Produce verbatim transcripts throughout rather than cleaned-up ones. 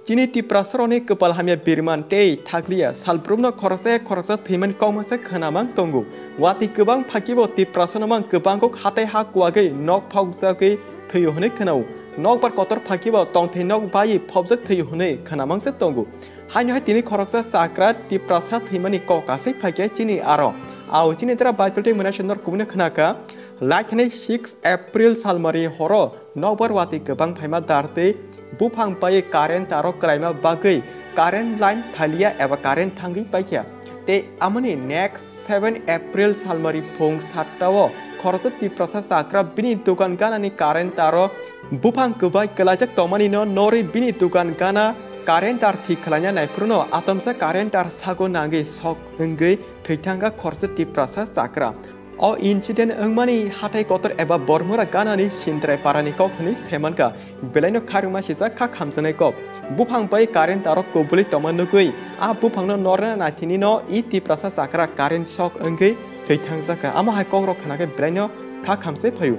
Chini Tiprasarokni kwpal hamya birman tei thakliya salbrumno khoroksa ya khoroksa thwimani kokma se khwnamang tongo. Watwi kwbang phakibo Tiprasano mang kwbangkuk hatai ha kuwagwi nok phobjagwi thwio hwnwi khwnao. Nokbar kotor phakibo tongthai nok baiwi phobjak thwio hwnwi khwnamang se tongo. Haino hai tini khoroksa chakra Tiprasa thwimani kok aswk phaikha chini aro. Ao chini dra Baitul tei mwnasonor kubuni khwnakha. Laithani six April salmari horo nokbar watwi kwbang phaima dar tei buphang pai current taro kwlaima bagwi current line thaliya eba current thangwi paikha. Tei amoni next seven April salmari phung satta o khoroksa Tiprasa chakra bini dogan ganani current taro buphang kwbai kwlaijak tongmani no norwi bini dogan gana current tar thik khwlaina naiphuruno atomsa current tar sago nangwi sok wngwi thwithangkha khoroksa Tiprasa chakra. O incident wngmani hathai kotor eba Bormura ganani Sindrai parani kok hwnwi saimankha, belaino kharwngma sijak kha khamjaknai kok. Buphang bai current tarok kubuli tongma nugwi a buphangno norna naithinino i Tiprasa chakra current shock wngwi thwi thangjakha. Amo hai kokrok khwnakhe belaino kha khamsai phaio.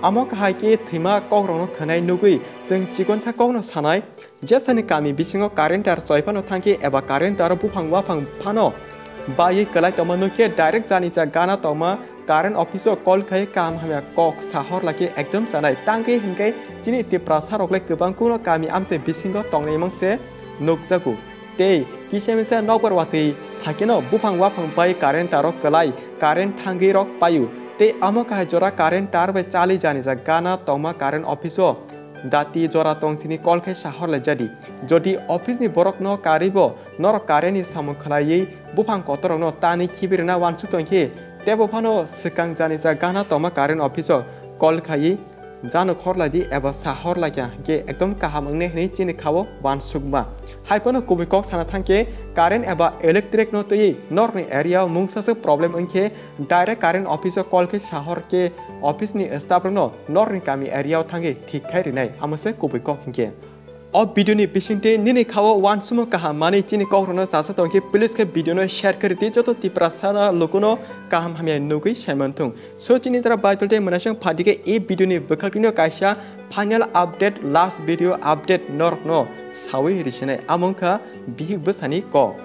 Amo kahai khe thwima kokrokno khwnai nugwi chwng chikonsa kokno sanai. Jesani kami bisingo current tar choi phano thangkhe eba current taro buphang waphang phano baiwi kwlai tongma nukhe direct janija gana tongma current office o call khai kaham hamya kok sahor lakhe ekdom chanai tangkhe hinkhe chini Tiprasa rok le kwbang kuno kami amse bisingo tongnai mangse nukjago. Tei kisa misa nokbar watwi phaikeno buphang waphang bai current taro kwlai current thangwi rok paio tei amo kahai jora current tar bai chali janija gana tongma current office o dati jora tongsini call khe sahor laijadi. Jodi office ni borok no karwi bo norok current ni samung khwlaiwi buphang kotor rok no tanwi khibi rwna uansuk tongkhe tebo phano swkang janija gana tongma current office o call khaiwi jano khor laidi eba sahor laikha hinkhe ekdom kaham wngnai hwnwi chini khao uansukma. Hai phano kubui kok sana thangkhe current eba electric no twiwi norokni area o mungsaswk problem wngkhe direct current office o call khe sahor khe office ni staff rokno norokni kami area o thangwi thik khai rinai, amo se kubui kok hinkhe. O video ni bisingtwi nini khao uansukmung kaham manwi chini kokrokno chasa tongkhe please khe video no share khe rwdi joto Tiprasa no lukuno kaham hamya nugwi saimanthung. So chini dara Baitul tei mwnasong phaidi khe e video ni bwkhak twino kaisa final update, last video update norokno sawi risinai, amo wngkha bihik bwsani kok.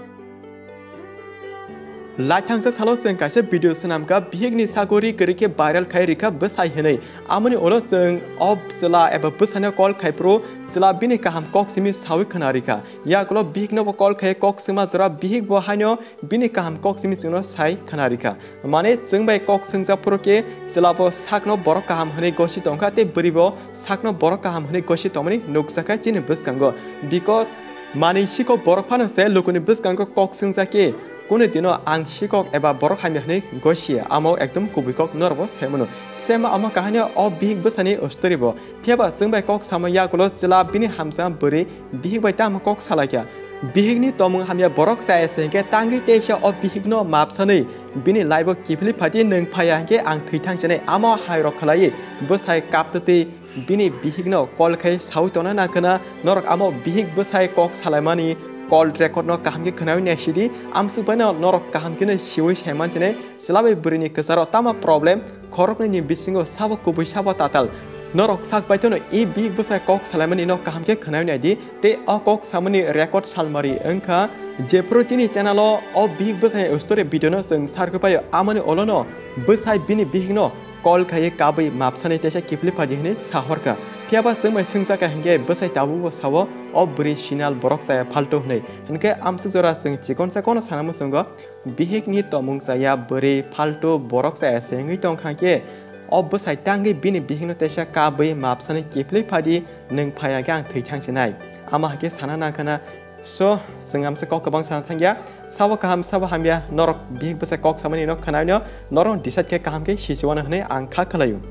Laithangjak salo chwng kaisa video swnamkha, bihikni sagori kwrwi khe viral khai rikha bwsai hwnwi. Amoni ulo chwng o chwla eba bwsaino call khai phuru chwla bini kaham kok simi sawi khwna rikha. Yagulo bihiknobo call khai kok swngma jora bihikbo haino bini kaham kok simi chwngno sai khwna rikha. Mane chwng bai kok swngjak phuru khe chwlabo sakno borok kaham hwnwi gosi tongkha tei bwrwibo sakno borok kaham hwnwi gosi tongmani nukjakha chini bwskango. Because manwi sikok borok phano se lukuni bwskango kok swngjak khe kunu dino ang sikok eba borok hamya hwnwi gosi ya, amo ekdom kubui kok norokbo sai mano. Sema amo kahani o bihik bwsani story bo. Phiya ba chwng bai kok sama yagulo chwla bini hamsa bwrwi bihik bai tamo kok salaikha. Bihikni tomung hamya borok chaya se hinkhe tangwi teisa o bihikno map sanwi bini life-o kiphilwi phati nwng phaiya hinkhe ang thwi thangsinai. Amo hairok khwlaiwi bwsai kaptwtwi bini bihikno call khai sawi tongna nangkhwna norok amo bihik bwsai kok salaimani call record-no kaham khe khwnawi naisidi. Amswk baino norok kaham kheno siwi saimansinai. Chwla bai bwrwini kwcharo tamo problem, khoroknwini bisingo sabo kubui sabo tatal. Norok sak baithano e bihik bwsai kok salaimani no kaham khe khwnawi naidi, tei o kok samani record salmari wngkha. Jephru chini channel o o bihik bwsai story video no chwng sarkhe paio, amoni olono bwsai bini bihikno call khaiwi kabwi mapsani teisa kiphilwi phaidi hwnwi sahorkha. Phiyaba chwng bai swngjakha hinkhe bwsai tabukbo sao o bwrwi sinal borok chaya phalto hwnwi. Hinkhe amswk jora chwng chikonsa kono sana muchungo. Bihikni tomung chaya bwrwi phaltu borok chaya se wngwi tongkha khe, o bwsai tangwi bini bihikno teisa kabwi mapsani kiphilwi phadi, nwng phaiya khe ang thwi thangsinai. Ama hai khe sana nangkhana. So, chwng amsa kok kwbang sana thangya. Sabo kaham, sabo hamya, norok bihik bwsai kok samani no khwnaino, norok decide khe kaham khe sichiwano hwnwi ang kha khwlaio.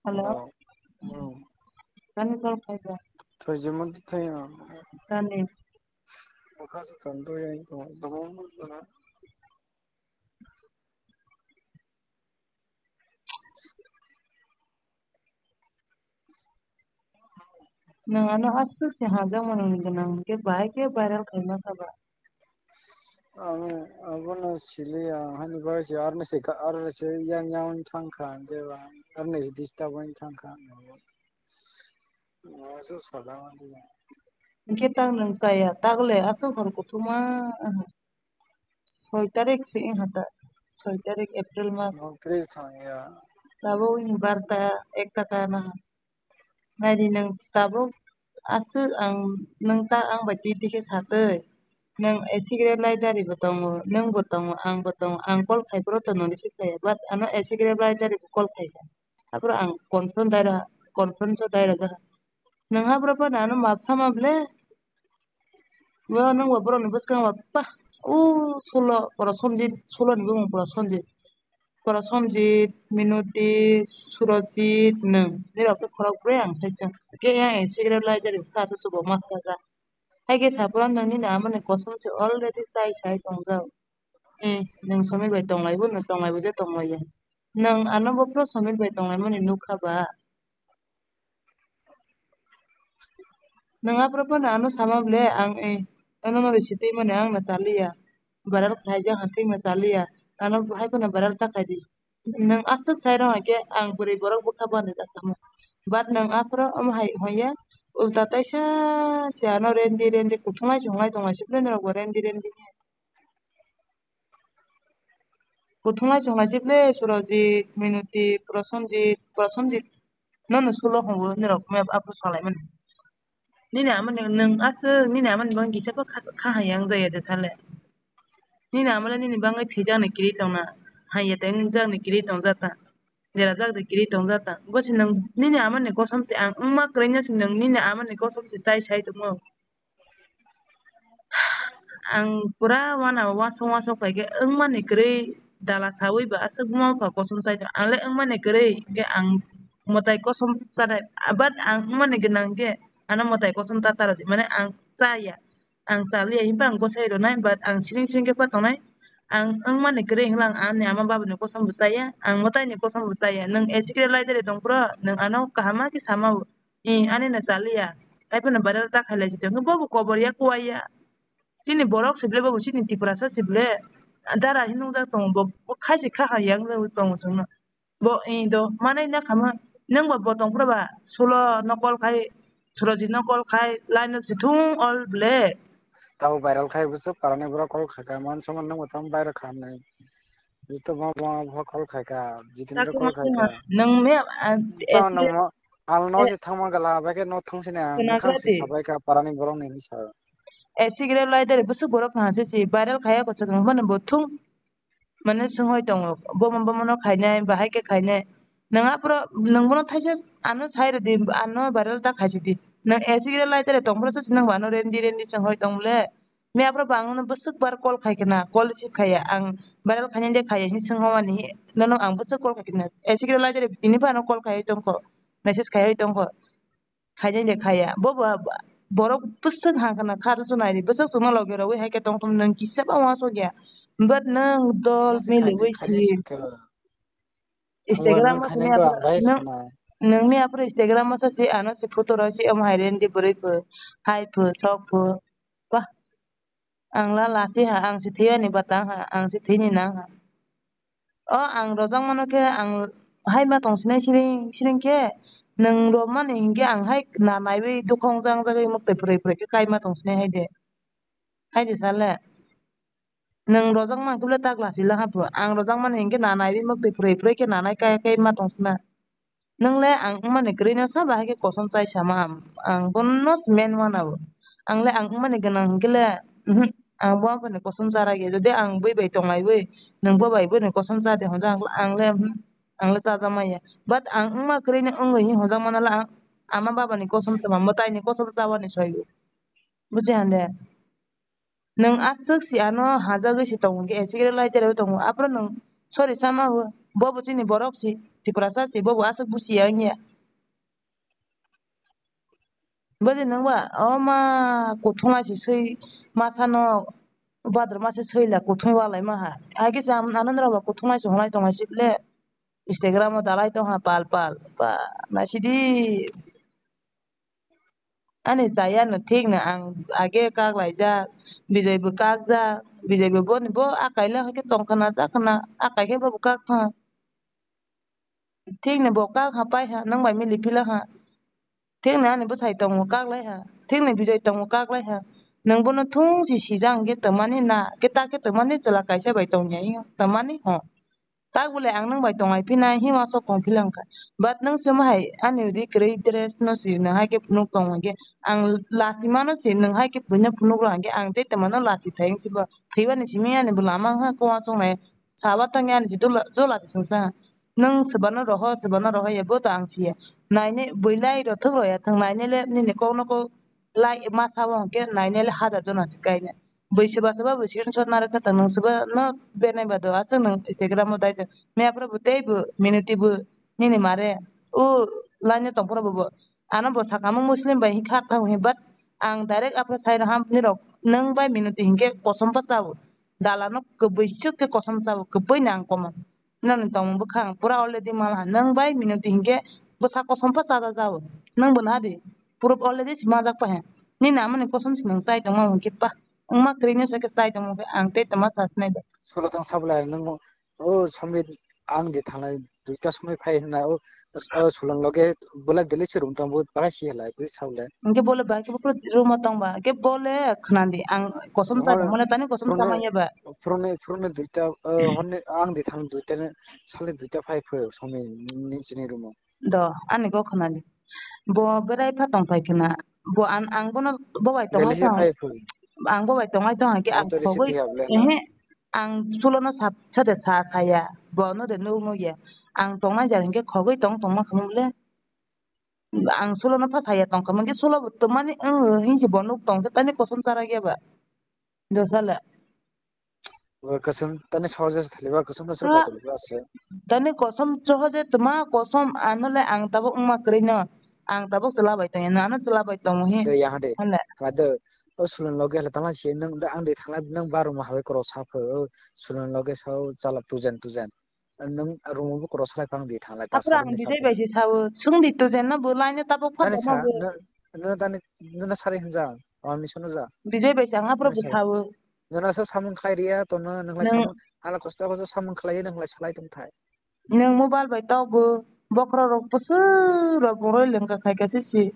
Hello. Hello. Hmm. Kani call khaida? Thoi jemon thoi. Kani? Bwkha se tong to yang to. Domo mo na. Nwng ano aswk se hajak mano ni gwnang hwnkhe bahai khe viral khaima kha ba? Ang abono sili, ang hani bai se arni se ka, arni se yang yang thang kha, je ba arni se disturb wng thang kha. Asa salam. Hwnkhe tak nwng chaya, tak le aswk hor kuthuma, aha. Soi tarik se wngkha ta, soi tarik April mas. Nwng tris thang ya. Tabuk wngkha barta, ekta kana. Naidi nwng tabuk aswk ang, nwng ta ang bai twi twi khe satwi. Nwng a cigarette lighter bo tongo, nwng bo tongo, ang bo tongo, ang call khai phuru to noni receive khaiya, but ano a cigarette lighter bo call khaikha. Aphuru ang confront daira, confront so daira jakha. Nwng aphuru phano ano map sama ble? Bo nwng bo borokni bwskango ba, pa, o sulo, Prosenjit, suloni bumung Prosenjit. Prosenjit, Minoti, Surojit, nwng. Nirok khe khorok brwi ang sai chwng. Khe yang a cigarette lighter bo kha, aswk bo ma saka. Hai khe saphuru nwng nini amani kosom se already chai sai tongjak. Eh, nwng Somir bai tonglai bo, nwng tonglai bo de tonglai ya. Nwng ano bo phuru Somir bai tonglaimani nukha ba? Nwng aphuru phano ano sama ble, ang, eh, ano no risi twi mani ang no chaliya. Viral khaijak ha thik no chaliya. Ano hai phano viral ta khaidi. Nwng aswk sai rw hai khe ang bwrwi borok bwkha bani jak tamo. But nwng aphuru omo hai hoi ya, ulta taisa se ano rendi rendi kuthunglai chunglai tonglai se phano norok bo rendi rendi. Kuthunglai chunglai se ble Surojit, Minoti, Prosenjit, Prosenjit. Nono sulo hwnwi nirok map aphuru salaimani. Nini amani nwng aswk nini amani bagwi kisa bo kha, kha hamya wng jaya de sale. Nini amale nini bagwi thwijakni kwrwi tongna, hamya tei wngjakni kwrwi tongjak ta, derajak de kwrwi tongjak ta. Bo se nwng nini amani kosom se ang wngma kwrwino se nwng nini amani kosom se chai sai tongmo. Ang pura uanao uansuk uansuk pai khe wngmani kwrwi dala saui ba aswk buma bupha kosom chai tong. Ang le wngmani kwrwi hwnkhe ang mwtai kosom chanai, but ang wngmani gwnang khe ano mwtai kosom ta cha rw di, mane ang cha ya, ang cha liya hinba ang bwsai rwnai, but ang siring siring khe pha tongnai. Ang wngmani kwrwi hwnkhla ang ani ama babani kosom bo cha ya, ang mwtaini kosom bo cha ya. Nwng a cigarette lighter tong phuru nwng ano kaham ma khe sama o. Ih, ani no chaliya. Hai phano viral ta khailai si tongkhe, bobo kobor ya, kuwai ya. Chini borok si ble, bobo chini Tiprasa si ble. Dara hinwi nungjak tongo, bo, bo khai si kha hamya wngwi tongo chwngno. Bo, ih, do, manai na khama, nwng bo, bo tong phuru ba, sulo no call khai, Surojit no call khai, line no si thung all ble. Tabo viral khai bwswk parani borok call khai kha, man soman nwng bo tamo viral kha nai. Jito ma, ma, ma call khai kha, Jitendra call khai kha. Nwng me, ah, Tamo nwng mo, ang no se thangma gala, bai khe no thang sini ang, khnagra si di. Sabai kha parani borok ni hinwi sa. A cigarette lighter bwswk borok thang se si viral khaya ko swkang mani bo thung. Mane swng hoi tongo, bomo, bomo no khainai, bahai khe khainai. Nwng aphuru, nwng bono thaisa ano sai rw di, ano viral ta khai si di. Nwng a cigarette lighter tong phuru se nwng bo ano rendi, rendi swng hoi tong le. Me aphuru bo ang no bwswk bar call khai khna, call receive khaiya. Ang viral khainai de khaiya hinwi swng hwnmani, nono ang bwswk call khai khna. A cigarette lighter tini phano call khai tongkho, message khai tongkho. Khainai de khaiya. Bo ba, ba, borok bwswk hang khna kha rw chwnai di. Bwswk chwngno logi rogwi hai khe tong thung nwng kisa ba uansuk ya. But nwng dol miliwi si. Instagram o nwng, nwng me aphuru Instagram o sa si ano si photo rw si omo hai rendi bwrwi pho, hai pho, sok pho. Bah. Ang la lasi ha, ang si thwiyani batang ha, ang si thwini nang ha. O ang rojak mano khe ang hai ma tong sinai siring siring khe nwng romani hinkhe ang hai na naiwi dukhong jang jagwi mwktwi pwrwi pwrwi khe kai ma tong sinai hai de. Hai de sale. Nwng rojak man khe bwle tak lasi la ha pho. Ang rojak mani hinkhe na naiwi mwktwi pwrwi pwrwi khe nanai kai kai ma tong sina. Nwng le ang wngmani kwrwi no sa bahai khe kosom chai sama, ang bono se men uanao. Ang le ang wngmani gwnang hinkhe le, mhm, ang bo aphani kosom cha rwgya. Jodi ang bui bai tonglaiwi, nwng bo bai bini kosom cha di hwnjak ang le, mhm, ang le chajak manya. But ang wngma kwrwi no wngwi hinwi hwnjak mano le ang ama baba ni kosom tongma mwtai ni kosom cha wani soi o. Buji hande? Nwng aswk si ano hajagwi si tongo hwnkhe, a cigarette lighter wi tongo. Aphuru nwng sori sama hw-, bobo chini borok si, Tiprasa si, bobo aswk busiya wngya. Bo je nwng ba, o ma kuthung lai si swi masa no, bhadra masa swi la kuthung walai ma ha. Hai khe se ano norok ba kuthung lai si hwnlai tong lai si le, Instagram o dalai tong ha pal pal. Ba, naisidi. Ani chaya no thik no ang age kak laijak, Bijoi bo kakjak, Bijoi bo boni bo akai le hwnkhe tong khna jak khna, akai khe bo bo kak thang. Thik no bo kak ha pai ha, nwng bai mili pila ha. Thik no ani bwsai tongo kak lai ha. thikni bijai tongo kaklai ha. Nwng bono thung si sijak hwnkhe twmani na, khe ta khe twmani chwla kaisa bai tongya, twmani ho. Tak bole ang nwng bai tonglai phinai, himma sok tong philang kha. But nwng swima hai ani ri kwrwi dress no si nwng hai khe phunuk tong hwnkhe, ang lachima no si nwng hai khe buino phunuk rw hwnkhe, ang tei twma no lachi thai wng si bo. Thwiba ni simi ani bo lama wng ha, kowasong nai saba thang ani si jo lachi sung sa. Nwng swba no roho, swba no roho ya, bo to ang si ya. Nainai bwlai rw thwk rw ya thang, nainai le nini kok no kok lai ma sa o hwnkhe, nainai le hajar jona si kainai. Bui swba swba bo screenshot narwk kha tang, nwng swba no benai ba do, aswk nwng Instagram o dai tong. Mia phuru bo tei bo minute bo nini mare o line o tong phuru bo, bo ano bo sakamo Muslim bai hinkha thang hi, but ang direct aphuru sai rw ham nirok, nwng bai minute hinkhe kosom pa chao. Dala no kwbui swk khe kosom chao, kwbui nang komo. Nini tongmung bwkhang pura already mal ha, nwng bai minute hinkhe bwsa kosom pa cha cha jao. Nwng bo na di, pura already si majak pa he. Nini amani kosom si nwng chai tongma hwnkhe pa. Wngma kwrwino se khe chai tongma khe ang tei tongma sasnai ba. Sulo tong sabla nwng o somni ang di thangnai duita somni phai hwnna o, o sulang loge bwlai dili se room tong bo parai si halai bwlai saule. Hwnkhe bole ba khe bokro room o tong ba khe bole khna di ang kosom sa mole tani kosom sa manya ba. Phuruni phuruni duita o honni ang di thang duita salni duita phai phai somni ni chini room o. Do ani go khna di. Bo berai pha tong phai khna. Bo an ang bono bo bai tong Delhi se phai phai. Ang bo bai tong ai tong hwnkhe ang khogwi ehe ang sulo no sap sade sa saya. Bo no de nuk nuk ya. Ang tong nai jar hwnkhe khogwi tong tong ma khamung le. Ang sulo no pha saya tong khamung khe sulo bo tong mani ang hinsi bo nuk tong khe tani kosom chara ya ba. Dosale. Wa kasam tani sohoj se thali wa kasam na sir patali wa se. Tani kosom sohoj se tuma kosom ano le ang tabuk wngma kwrwi no. Ang tabuk chwla bai tong ya, ano chwla bai tong hi. De ya hade. Hale. Hade o sulan loge hale tama si nang da ang de thangla nang ba room habai koro sa pho o sulan loge sa o chala tujen tujen. Nang room bo koro salai phang di thangla ta. Aphra ang bijai bai se sa o sung di tujen no bo line tabuk phan tama bo. Nang tani nang sari hanja. Ami sono ja. Bijai bai se ang aphra bo sa o. Nana sa samung khlai riya to na nang lai samung hala kosto kosto samung khlai nang lai salai tong thai. Nwng mobile bai tok bo bokhorok rok bwswk rok bwrwi lwngka khai ka sisi.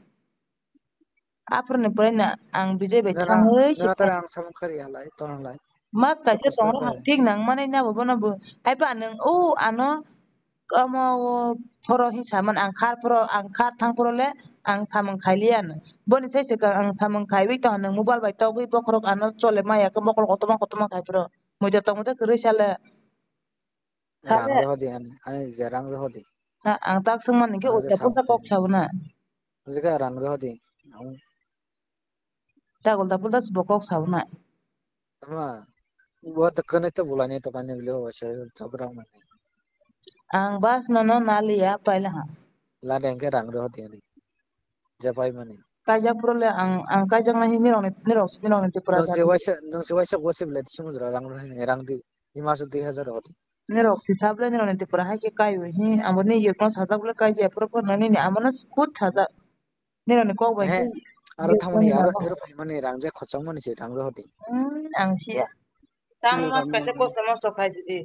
Aphuru ni pore na ang bijai bai thangwi se. Nana tara ang samung khlai riya lai to nang lai. Mas kaisa tong rok thik nang mani na bo bono bo. Hai pa nwng o ano Omo o phoro hinsa man ang khar phoro ang khar thang phoro le ang samung khai liya no. Boni sai se ang samung khaiwi tong nwng mobile bai togwi bokhorok ano chole maya khe bokhorok kotorma kotorma khai phoro. Muitu tongwi tei kwrwi sale. Rang rw hodi ani ani je rang rw hodi. Ang tak swngmani khe ulta pulta kok sabo na. Jega rang rw hodi. Tagol tapul das bo kok sabo na. Ama, bo to kane to bulani to kane bile ho se to gram mane. Ang bas no no naliya paila ha. Lade hwnkhe rang rw hodi ani. Je pai mani. Kaijak phuru le ang ang kaijak na hi nirok ni nirok nirok ni tipra. Nung se waisa nung se waisa go se bile simu jora rang rw hini rang di. Ima se dui hajar hodi. Nirok si sable nirok ni tipra hai khe kai wi hi amo ni yek no sajak bile kai je phuru phuru nani ni amo no kut sajak. Nirokni kok bai khe aro thangmani aro ero phaimani rang je khorchangmani se rang rw hodi. Hmm, ang siya. Tamo mas kaisa kosto mosto khai sidi.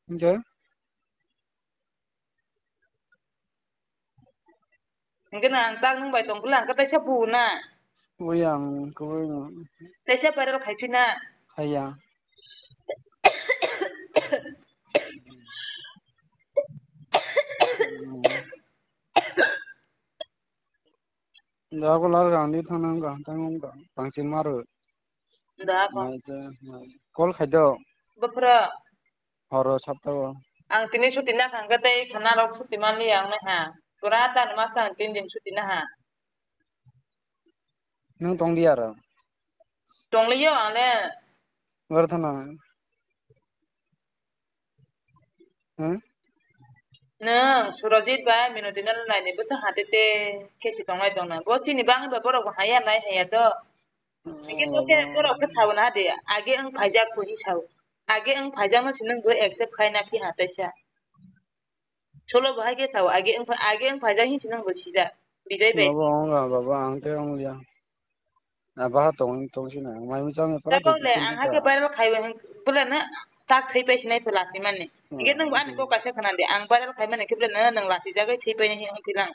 Hingke? Hingke na ang tak nung bai tong bwla ang katai sa bu na. Oi ang kubui no. Taisa viral khai phi na. Khaya. Da ko lar gang di thang nang gang tang nang gang tang sin maru. Da ko. Mai se, mai. Call khai do. Bafra. Horo sapta o. Ang tini suti na khang khe tei khana rok suti man li ang na ha. Pura ta ma sang tin din suti na ha. Nung tong di aro. Tong li yo ang le. War thana. Hmm? Nwng Surojit bai Minoti no naini bwsa hatete khe si tonglai tongna. Bo chini bangwi ba borok bo haya nai haya do. Hingke bo khe borok khe sao na de. Age wng phaijak bo hi sao. Age wng phaijak no si nwng bo accept khai na phi ha taisa. Solo bo hai khe sao. Age wng pha-, age wng phaijak hi si nwng bo sijak. Bijai bai. Baba wng ga, baba ang te wng liya. Na baha tong tong sina mai mui chang para. Tabok le ang hake viral khaiwi hwn bwle no tak thwi pai sinai phi lasi mani. Hingke nwng bo ani kok kaisa khna di ang viral khai mani khe bwle no nwng lasi jagwi thwi pai nai hwn phi lang.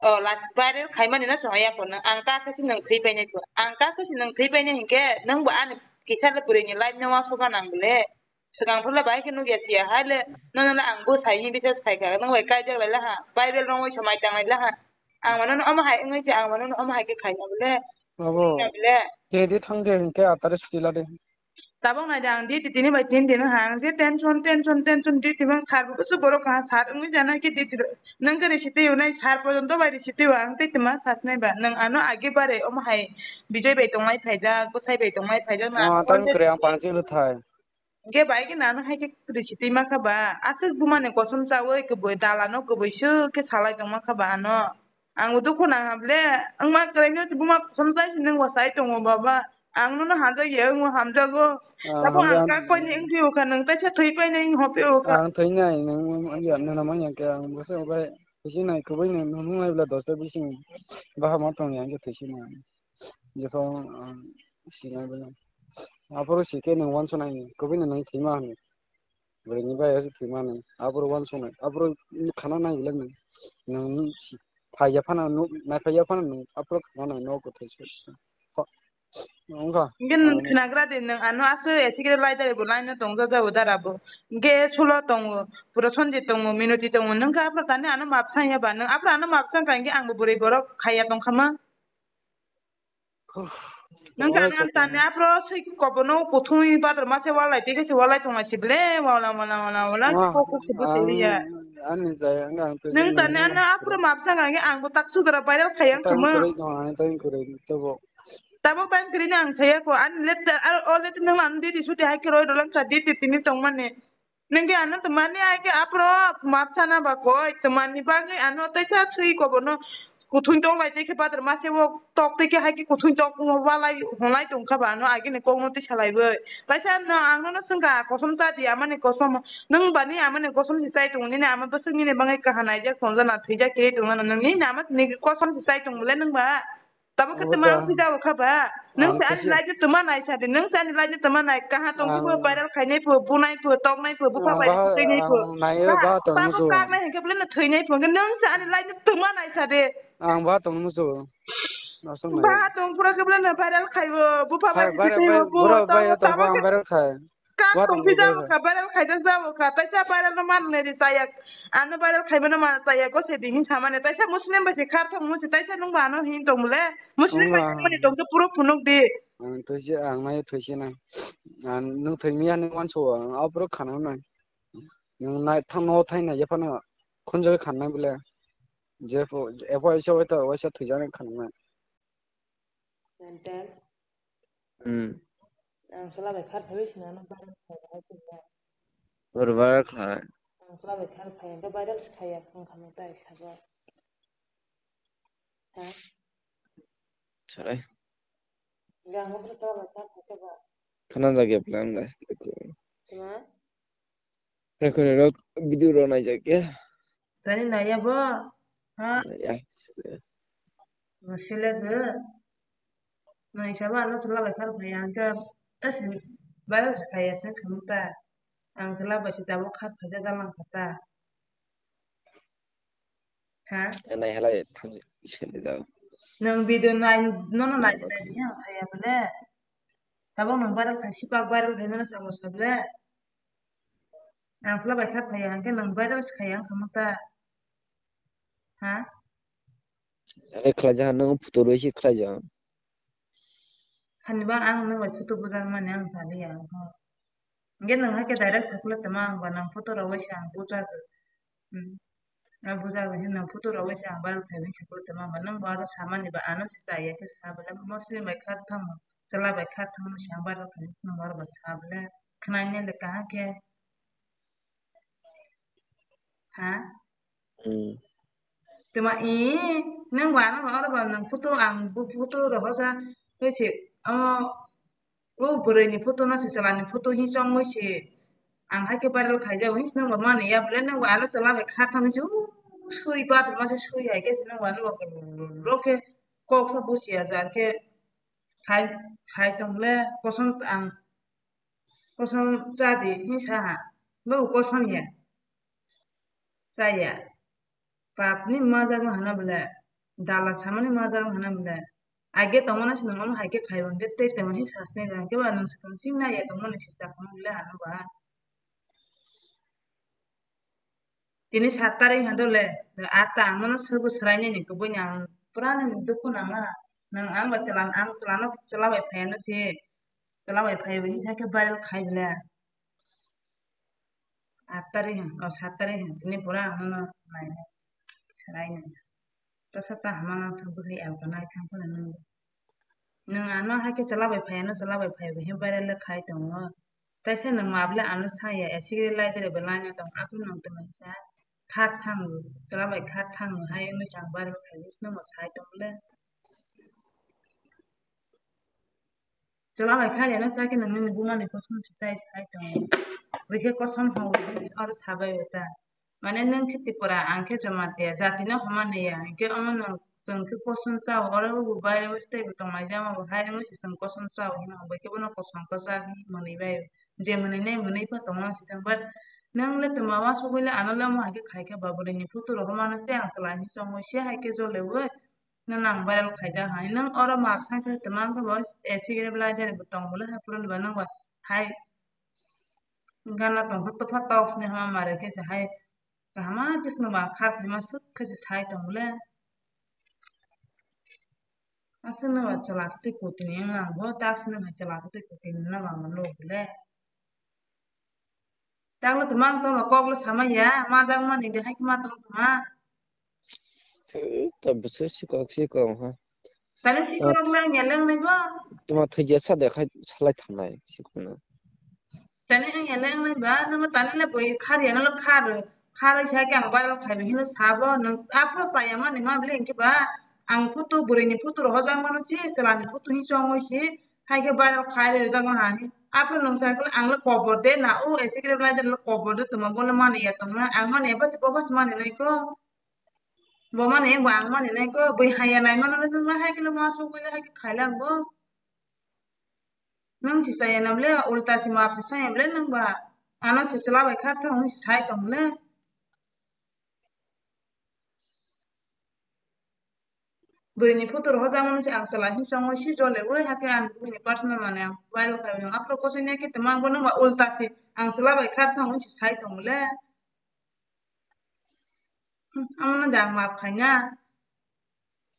O, la-, viral khaimani no chwng ya kono. Ang kha khe se nwng thwi painai ko. Ang kha khe se nwng thwi painai hinkhe nwng bo ani kisa le bwrwi ni life no uansukma nang bole. Swkang phuru le bahai khe nukya siya hai le nono le ang bwsai hini bisas khai kha. Nwng bai kaijak lai laha. Bible rwngwi se mai tang lai laha. Ang mano no omo hai wngwi se ang mano no omo hai khe khaina bole. Abo Khaina bole. Tedi thang de hinkhe atare suti la de. Tabok nai de ang duty tini bai tin din ha ang je tension, tension, tension duty mang sir bo se borok kaha sir wngwi jana khe duty ro. Nwng khe risi twi unai sir porjonto bai risi twi ang tei tma sasnai ba. Nwng ano age bare omo hai Bijay bai tongnai phaijak, bwsai bai tongnai phaijak na. Ah, tang kre ang pansi lu thai. Hingke bai khe nano hai khe risi twi ma kha ba. Aswk buma ni kosom chawi kwbwi dala no kwbwi swk khe salai tong ma kha ba ano. Ang bo dukhu nang ha ble, wngma kwrwino se buma kosom chai se nwng bo chai tongo baba. Ang nono hamjak ya, wngma hamjago. Ah, Abo hamjak ang kak paini wng phio kha, nwng taisa thwi paini wng ho phio kha. Ang thwi nai, nwng, nwng, nwng, nwng, nwng, nwng, ang bo se obai, bisi nai, kwbui nai, nwng, nwng nai bla dosta bising, baha ma tong ya, ang khe thwi si nai. Jephang, ah, sinai bwle. Aphuru sikhe nwng wansuknai, kubui no nwng thwima hwnwi. Bwrwini bai ase thwima hwnwi. Aphuru wansuknai. Aphuru khana nai bwle nwng. Nwng si-, phaiya phano nuk, naiphaiya phano nwng. Aphuru khana nai nogo thai se. Kho-, wngkha. Hingke nwng khnagra de, nwng ano aswk esikre lai dare bo line no tongja jabo dara bo. Hingke sulo tongo, pura sonje tongo, minoti tongo. Nwng khe aphuru tani ano mapsang ya ba? Nwng aphuru ano mapsang kha hingke ang bo bwrwi borok khaiya tongkha ma. Nang tani, ang tani aphuru swi kobono kuthwi bador mase walai tei khe se walai tonglai si ble, wala, wala, wala, wala, kok kok se bwsai ya. Ani jai ang ang twi. Nang tani ano aphuru mapsa kha ang bo tak sujara viral khai ang tamo. Tamo kwrwi no, ani tamo kwrwi tabo. Tabok time kwrwi no ang saya ko, ani let, o let nang lan di di suti hai kwrwi dolang sa di di tini tongmani. Ningke ano twmani ai ke aphuru mapsana ba koi, twmani bagwi ano teisa swi kobono kuthung tok lai tei khe bador mase o tok tei khe hai khe kuthung tok walai honlai tong kha ba ano agini kok no tisa lai bai. Kaisa no ang nono swngkha kosom cha di amani kosom, nwng bani amani kosom si chai tongo nini ama bwswk nini bagwi kaha naijak tongjana thwijak khe tongjana nwng nini ama nini kosom si chai tong bole nwng ba. Tabuk khe twma ang phijao kha ba. Nwng se ani life no twma nai sa de. Nwng se ani life no twma nai. Kaha tong phu, viral khainai phu, bunai phu, toknai phu, bupha bai siteinai phu. Tabuk kaknai hinkhe bole no thwinai phu. Nwng se ani life no twma nai sa de. Ang ba tong musu. Ba tong pura khe bole no viral khaibo. Bupha bai siteinai phu. Tabuk khe Kak tong phi jabo kha, viral khaijak jabo kha, taisa viral no man nai di chaya, ano viral khaima no man chaya, gose di hin samani, taisa Muslim bai se khar thong musi, taisa nung ba ano hin tong mole, Muslim bai thang mani tong khe puro phunuk di. Ang thwisi, ang nai thwisi na, ang nung thwimi ya nung wanso, ang aphuru khana nai, nung nai thang no thai nai jephano khunjagwi khan nai bole, jepho, epho isa waisa, waisa thwijak nai khan nai. Mental. Hmm. Ang sala bai khar thawi sina no viral khai hai sina. Bor viral khai. Ang sala bai khar khai, ang viral khai ya, ang khamung tai sago. Ha? Sarai. Gang mo sala bai khar khai ba. Khana jagya plan dai. Tuma? Rekhorerok video rok naijak ya. Tani naiya bo? Ha? Ya. Sele se. Naisa ba ano chwla bai khar phai ang khe. Asi, viral se khaiya se khamta. Ang chwla bai se tabuk khar phaija jalang kha ta. Ha? Nai halai thang sele da. Nwng video nai, nono nai nai di ang saya bole. Tabuk nwng viral khai sipak viral khai mano chamo sa bole. Ang sala bai kha phai ang khe nwng viral se khai ang khamta. Ha? Ani khlai ja nwng photo roi si khlai ja. Hani ba ang nwng bai photo bujak mani ang sali ya. Hingke nwng hai khe direct sakle tama ang ba nwng photo rogwi se ang bujagwi. Hmm. Ang bujagwi se nwng photo rogwi se ang viral khaiwi sakle tama ang ba nwng bo aro samani ba ano se chaya khe sa bole Muslim bai khar thang, chwla bai khar thang se ang viral khaiwi nwng aro ba sa bole khnaina le kaham khe. Ha? Hmm. Tuma i, nang ba, nang ba, oro ba, nang photo, ang bu photo rohosa, khe se, o, o bwrwi ni photo no se, chwla ni photo hi chongwi se, ang hai khe viral khaijak, hwnwi se nang ba mani ya, bwle nang ba, ano chwla bai kha thang se, u, sui ba, tuma se sui hai khe se, nang ba, ano ba, ro khe, kok sa busia jar khe, hai, hai tong le, kosom ang, kosom cha di, hwnwi sa ha, bo kosom ya, cha ya. Pap ni ma jak no hana bole. Dala samani majak hana mle. Age tongmani se nang omo hai khe khai bo hwnkhe tei tongmani sasnai ba hwnkhe ba nang swkang sing nai ya tongmani se chakmani le ano ba. Tini sat tarik ha dole, atta ang nono sobo swrainani kubui ni ang pura nini dukhu nangma. Nang ang ba chwla, ang chwlano, chwla bai phaiya no se, chwla bai phaiya bai hinsa khe viral khai bwle. Aat tarik ha, o sat tarik ha, tini pura ang nono nainai, swrainani. Tasa ta hama nang thang bwkhai alka nai thang phano nang. Nwng ano hai khe chwla bai phai, ano chwla bai phai bai him viral le khai tongo. Taisa nwng ma bwle ano saya, ya sikiri lai dere belai no tong, aphuru nwng tongmani sa khar thango, chwla bai khar thango hai wngwi sa ang viral khai wngwi se nwng bo sai tong le. Chwla bai kha riyano chakhe nang nini buma ni kosom se chai sai tongo. Bwkhe kosom hwnwi oro sabai ta. Mane nwng khe Tripura, ang khe Jamatia, jati no hwnmani ya. Hinkhe omo no chwng khe kosom chao, oro bo baire bo tei bo tongnai jama bo hai wngwi se chwng kosom chao hino. Bwkhe bono kosom kwchak hinwi mwnwi bai. Je mwnwi nai mwnwi pha tongma se tong, but nwng le twma uansugwi le ano le omo hai khe khai khe ba bwrwi ni photo rohormano se ang chwla hinwi chongwi se hai khe jole wi. Nwng nang viral khaijak hai. Nwng oro map sai khe twmang khe bo A C grade lai dere bo tong bole hai pura ni ba nwng ba hai gana tong khe topha tok sini hama mare khe se hai kahama khe sini ba kha phaima swk khe se sai tong bole. Aswk no ba chwla khe tei kotini wng nang bo tak sini hai chwla khe tei kotini no ba mano bole. Takno twma ang tongno koklo sama ya, ma jak mani de hai ma tong tongma. Thwi to bwswk sikok sikok ha. Tani sikok rok nang ya leng nai bo. Tuma thwi ya sa de khai salai thangnai sikok na. Tani ang ya leng nai ba, nang tani le boi khar ya no khar. Khar sai kang ba khai bi hino sabo nang apo sa ya mani ma bile ki ba. Ang photo bwrwi ni photo rok hojak mano si, chwla ni photo hin chongwi si. Hai khe viral khai rijak no hai. Aphuru nwng sai khe ang le kobor de na o A C grade lai de le kobor de tongma bo le mani ya tongna. Ang mani ya basi bo basi mani nai ko. Bo mani bo ang mani nai ko. Bui hai ya nai mano le nwng le hai khe le ma sugwi le hai khe khai lang bo. Nwng si chaya na bole ulta si map si chaya bole nwng ba. Ano si chwla bai khar thang si sai tong le. Bwrwi ni photo rohorjak mani se ang chwla hin chongwi si jole oi hakhe ang bwrwi ni personal mane ang viral khai mano. Aphuru kosoi nai khe tongma ang bono ba ulta se ang chwla bai khar thang si sai tong le. Hmm, amo no da ang map khai na.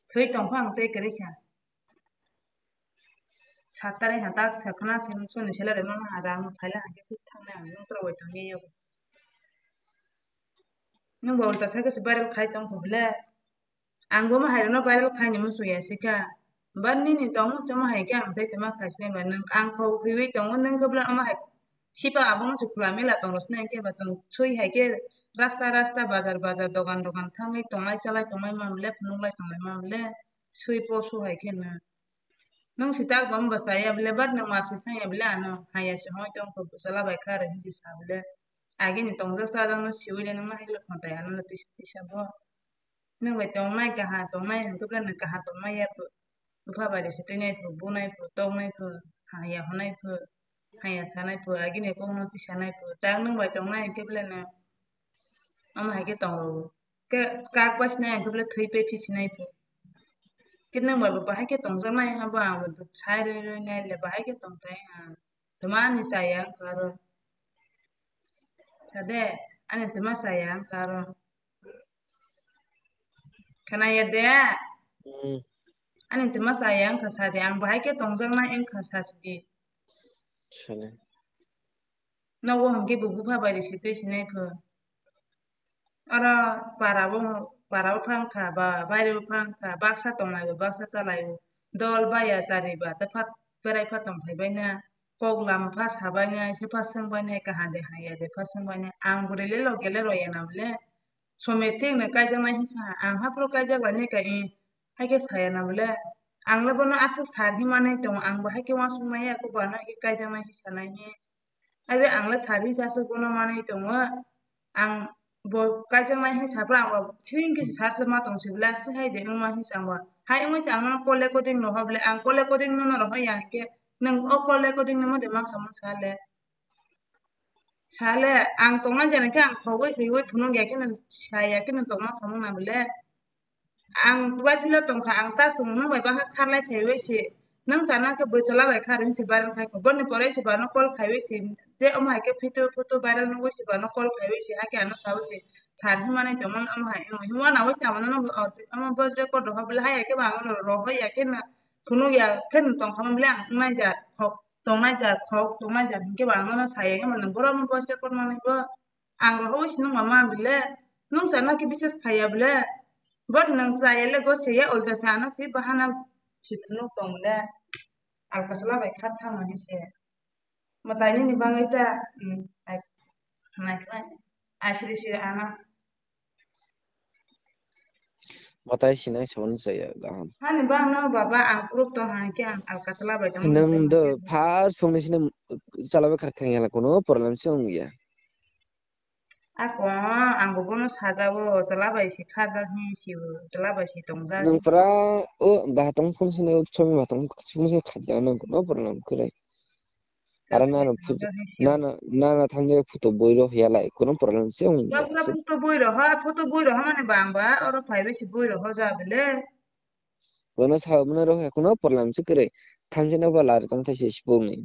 Thwi tong kha ang tei kwrwi kha. Sat tarik ha tak sa khna se soni salary mano ha rang phai la hakhe thang na ang nung tro bai tong ye. Nung ba ulta sai khe se viral khai tong kho bole. Ang bo ma hai rok no viral khai ni muchung ya se kha. Ba nini tong muchung ma hai khe ang tei tongma khai sinai ba nwng ang kho khiwi tongo nwng khe bwla omo hai sipa abo muchung khula mela tong rw sinai khe ba chwng sui hai khe rasta rasta bazar bazar dogan dogan thangwi tonglai chalai tonglai ma bole phunuk lai tonglai ma bole sui poso hai khe nwng. Nwng si tak bo wng bwsa ya bole but nwng map si sang ya bole ano hai ya se hoi tong kho bwsala bai kha rw hinwi sa bole. Agini tongjak chajak no siwi le nwng ma hai khe le khontai ano le tisa tisa bo. Nwng bai tongnai kaham tongnai hwnkhe bole nwng kaham tongmai ya pho. Bupha bai rw se twi nai pho, bu nai pho, tok nai pho, ha ya hwn nai pho, ha ya sa nai pho, agini kok no tisa nai pho. Tak nwng bai tongnai hwnkhe bole nwng omo hai khe tong rw. Khe kak bai sinai hwnkhe bole thwi pai phi sinai pho. Khe nwng bai bo bahai khe tongjaknai ha bo ang bo sai rwi rwi nai le bahai khe tongthai ha. Tuma ani chaya wngkha aro. Sade, ani tuma chaya wngkha aro. Khwnaya de? Hmm. Ani tuma chaya wngkha sade, ang bahai khe tongjaknai wngkha sasidi. Sale. Nogo hwnkhe bo bupha bai rw se tei sinai pho. Oro para o, para o phang kha ba baire o phang kha, baksa tonglai o, baksa chalai o, dol baya chari ba ta phat berai pha tong phai bai na, kok lam pha sa bai na, se pha swng bai na, kaha de haya de pha swng bai na, ang bwrwi le loge le roya na bole, something no kaijak nai hinsa, ang haphuru kaijak lai nai ka i, hai khe saya na bole, ang le bono aswk sar hinma nai tongo, ang bo hai khe uansuk nai ya, kok bo ano hai khe kaijak nai hinsa nai hi. Abo ang le sari sa se bono manwi tongo. Ang bo kaijaknai hai saphuru ang bo siring khe sar se ma tong sibole aswk hai de wngma hinwi sa ang bo. Hai wngwi se ang nono call recording no hor bole, ang call recording nono rohor ya hwnkhe nwng o call recording no ma de ma khamung sa le. Sa le ang tongnai jani khe ang khogwi thwiwi phunuk ya khe nwng sa ya khe nwng tongma khamung na bole. Ang waiphilo tongkha, ang ta chwng nwng bai bahai kharlai phaiwi se. Nwng sana khe bwchwla bai kha ring se viral khai kho. Boni pore se bano call khaiwi se. Je omo hai khe photo, photo viral nugwi se bano call khaiwi se. Hakhe ano sawi se. Sir himani tongmani omo hai. Himma nawi se amo no, omo voice record rohor bwle hai khe ba ano rohor ya khe na. Phunuk ya khe no tongkha mo bwle ang wngnai jar. Khok tongnai jar, khok tongnai jar. Hinkhe ba ano no saya khe mano. Boro omo voice record manwi bo. Ang rohor se nung mama bwle. Nung sana khe bises khaiya bwle. Bot nung chaya le go se ya ulta se ano se bahana se phunuk tong le. Alkasla bai kha thangmani se. Mwtai nini bagwi ta, mm, ai, nai khlai. Asiri siri ana. Mwtai sinai sabun chaya gaham. Hani bagno baba ang proof tong hai khe ang alkasla bai tong. Nung do first phone ni sini chala bai kha thang yala kono problem se wng ya. Ako, ang bo bono sajao, chwla bai se kharjak hinwi sio, chwla bai se tongjak. Nang pura o bahatong phone sene, somi bahatong phone sene khaja nang no problem kwrwi. Aro nana phut-, nana, nana thangwi photo boi rw hiya lai, kono problem se wng ya. Pura photo boi rw ha, photo boi rw ha mane bang ba, oro phai bai se boi rw ha ja bele. Bono sa, bono rohor kuno problem se kwrwi. Thamchi no ba lari tong thaise sibung ni.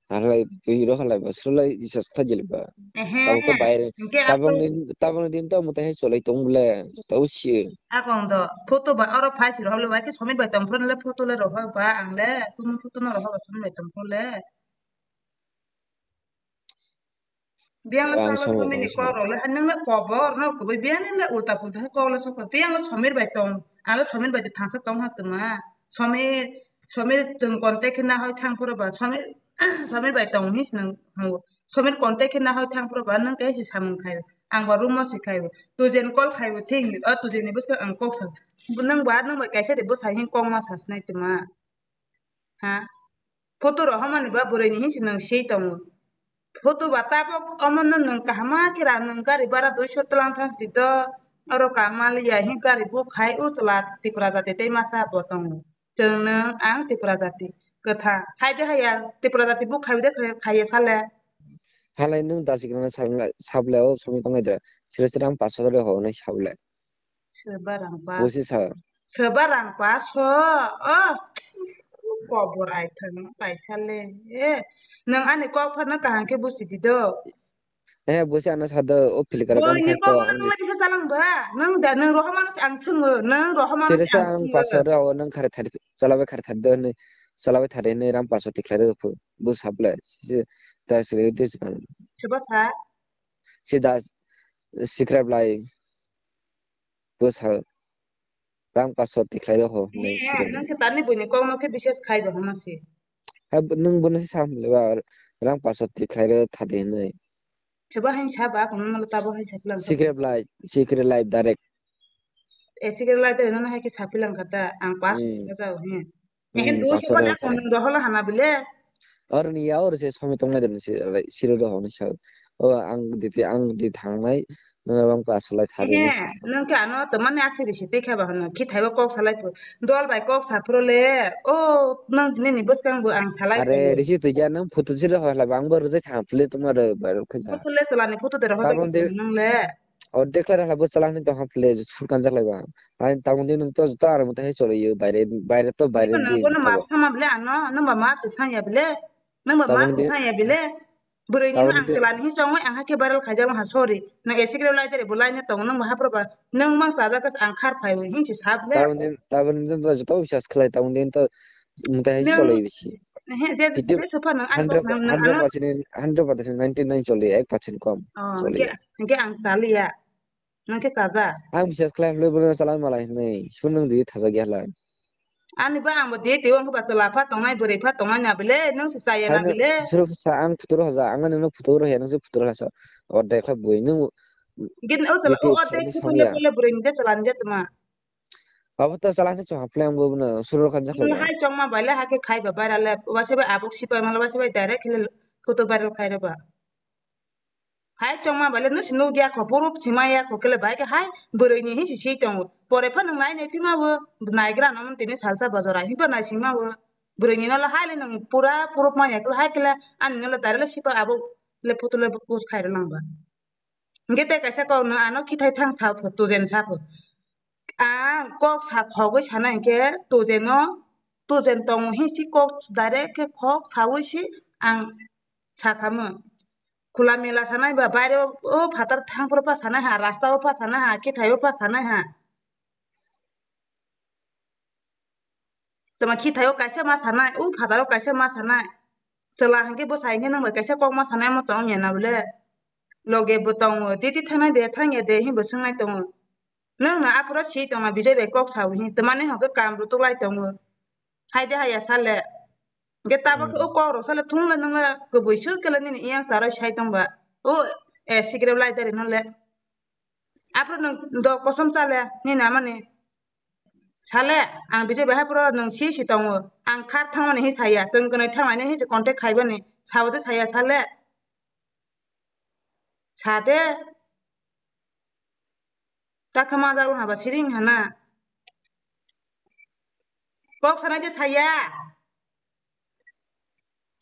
Halai bui rohor lai ba, srulai isa kha jil ba. Ehe, tabuk to baire, hinkhe tabuk ni, tabuk ni din to mutai hai cholai tong bole, tau si. Akong do, photo ba, oro phai si rohor le ba, ke somit bai tong phone le photo le rohor ba, ang le, kuno photo no rohor ba, somit bai tong phone le. Biyang le ang tamo somir somir ni kok rok le, nung le kobor no kubui biyang le ulta pulta khe kok le sokha. Biyang le somir bai tong, ang le somir bai de thangsa tong ha tuma. Somir, somir chwng contact khe nahoi thang phuru ba, somir, somir bai tong hinwi se nung hango. Somir contact khe nahoi thang phuru ba, nung khe se samung khai. Ang ba room o se khai. Tujen call khai bo thing, o tujen ni bwskango ang kok sa. Nung ba, nung bai kaisa de bwsai hin kok ma sa sinai tuma. Ha? Photo rohormani ba bwrwi ni hinwi se nwng sei tongo. Photo ba tabok omo no nwng kaham ma khe ra, nwng gari bara duiso twlang thang sidi do, oro kamal ya hi gari book hai o chwla Tipra jati tei masa bo tongo. Chwng nwng ang Tipra jati kwthang. Hai de haya Tipra jati book khai de khai, khaiya sale. Halai nwng dasi gana sable o somoi tongnai de. Sire sire ang paso de ho nai sable. Soba rang pa. Bosi sa. Soba rang pa so. Oh. Kobor ai thang kaisa le. Eh. Nang ani kok phano kaham khe busi di do. Eh, bosi ano sa do, o Flickr account khai ko. Kok nang mani sa salang ba. Nang da nang rohormano ang swngo. Nang rohormano. Sire sa ang paso ro, nang khare thari, chalabai khare thari do hinwi. Chalabai thari hinwi ram paso tikhlai do phu. Bo sable. Si da sire de. Soba sa. Si da subscribe lai. Bwsa rang paso tikhlai rw ho hinwi. Eh, siri. Nang khe tani buini kok no khe bises khai bo hama se. Ha, nwng bono se sam le ba rang paso tikhlai rw thadi hinwi. Seba hin sa ba kono no tabo hin sa pilang. Sikre lai, sikre lai direct. Eh, sikre lai direct no hai khe sa pilang kata ang pas. Hmm. Sa jao hin. Hmm, ehin dui pasal ko na rata. Kono rohol hana bile. Or ni ya or se somi tong na den se siro do hon sa. O ang di ti ang di thang nai. Nwng bang paso lai thari. Ehe, nwng khe ano to mani asiri si tei khe ba hano khi thaibo kok salai phu. Dol bai kok sa phuru le. O nwng nini bwskang bo ang salai. Are risi twi ya nwng photo siro hoi lai bang bo rwjai thang phule tuma rw bai rw khe ja. Photo le chalani photo de rohor jai nwng le. O dekla rw bo chalani to ha phule sur kan jak lai ba. Ai tabuk din to to ar mo tai choli yo baire baire to baire. Nwng di kono ma sama bile ano nwng ba ma se sa ya bile. Nwng ba ma se sa ya bile. Bwrwi ni ang chwla ni hi chongwi ang hakhe viral khaijak ha sorry. Nwng A C K lai tere bo lai na tong nwng bo hapro ba nwng mang chajak ang khar phai wi hin si sab le. Tabuk din tabuk din to joto biswas khlai tabuk din to mutai hai cholai bisi. He je je sofa nwng ang hundred percent ninety nine choli ek percent kom. Choli. Hingke ang chaliya. Nwng khe chaja. Ang biswas khlai hwnwi bono chalai malai hwnwi. Swn nwng di thajakya hlai. Ani ba ang bo de tei wngkhe ba chwla pha tongnai bwrwi pha tongnai na bile nwng se chaya na bile. Suru sa ang phutur hoja ang nwng phutur hoya nwng se phutur hoja. Orde kha bui nwng. Gin o chwla o orde phutur le bwrwi ni de chwla ni de tuma. Abo to chalani chwng haphlai ang bo bono suru khan jakhlai. Hai chongma bai le hakhe khai ba viral le wa se bai abuk sipai ma le wa se bai direct le photo viral khai re ba. Hai chongma bai le nwsi nukya kho, purup sima ya kho kele bai khe hai bwrwi ni hinsi si tongo. Pore pha nwng nai nai phima bo naigra no tini salsa bojora hinba nai sima bo. Bwrwi ni no le hai le nwng pura purup ma ya kele hai kele ani no le dare le sipa abo le photo le post khai rw lang ba. Hingke tei kaisa kok nwng ano khithai thang sa pho, tujen sa pho. Ang kok sa khogwi sana hinkhe tujeno, tujen tongo hinsi kok direct khe khok sawi si ang sakhamu. Khula mela sanai ba baire o, o phatar thang phuru pha sanai ha, rasta o pha sanai ha, kithai o pha sanai ha. Tama khithai o kaisa ma sanai, o phatar o kaisa ma sanai. Chwla hinkhe bwsa hinkhe nang bai kaisa kok ma sanai omo tong ya na bole. Loge bo tongo, titi thangnai de, thang ya de, hinbo swngnai tongo. Nwng no aphuru si tongma Bijay bai kok sawi hin, twmani hwnkhe kam rutuk lai tongo. Hai de haya sale. Hwnkhe tabuk khe o kok rok sale thung le nwng le kwbui swk khe le nini iyang charwi sai tong ba. O, eh, sigrep lai dari no le. Aphuru nwng do kosom cha le, nini ama ni. Sale, ang Bijay bai haphuru nwng si si tongo. Ang khar thangmani hin saya, chwng kwnwi thangmani hin se contact khaibani. Sao de saya sale. Sa de. Ta khe majak wng haba siring hana. Kok sanai de saya.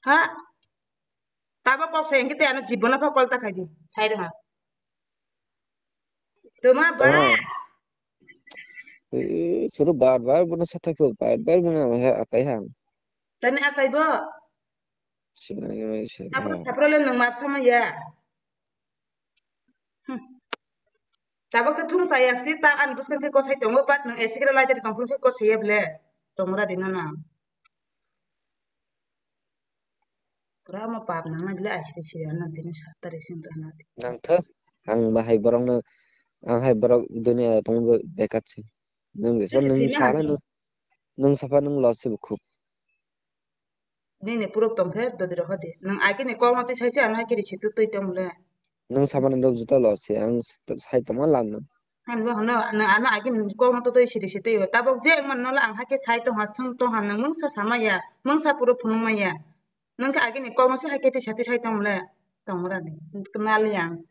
Ha? Tabo kok sai hwnkhe tei ano jibono pha call ta khaidi. Sai rwha. Tuma ba? Tama. Eh, suru bar bar bono sathai pho, bar bar bono akai ha. Tani akai bo? Sinai nai se. Apo sapro le nwng map sama ya. Hmm. Tabuk khe thung chaya si ta ani bwskang khe kosai tongo, but nwng A C khe lai tongphuru khe kosai ya ble. Tongra di nana. Pura mo pap nang na ble I C C ya na tini sat tarik sing to na. Nang tho, ang bahai borok no, ang hai borok dunia tong bekar se. Nwng je nwng sini sa na ang nwng, nwng sapa nwng loss se bukhuk. Nini puruk tong khe dodi rokha di. Nwng agini kok no twi sai se ano hai kiri si twi tong le. Nwng samani rok juta lo se ang sai tongma lam no. Ang bo hano nwng ano agini kok no twi siri si twi. Tabok je wngmano le ang hai khe sai tong ha, swng tong ha, nwng mungsa sama ya, mungsa puruk phunuk ma ya. Nwng khe agini kok no se hai khe twi sa twi sai tong le. Tong ra di. Knal yang.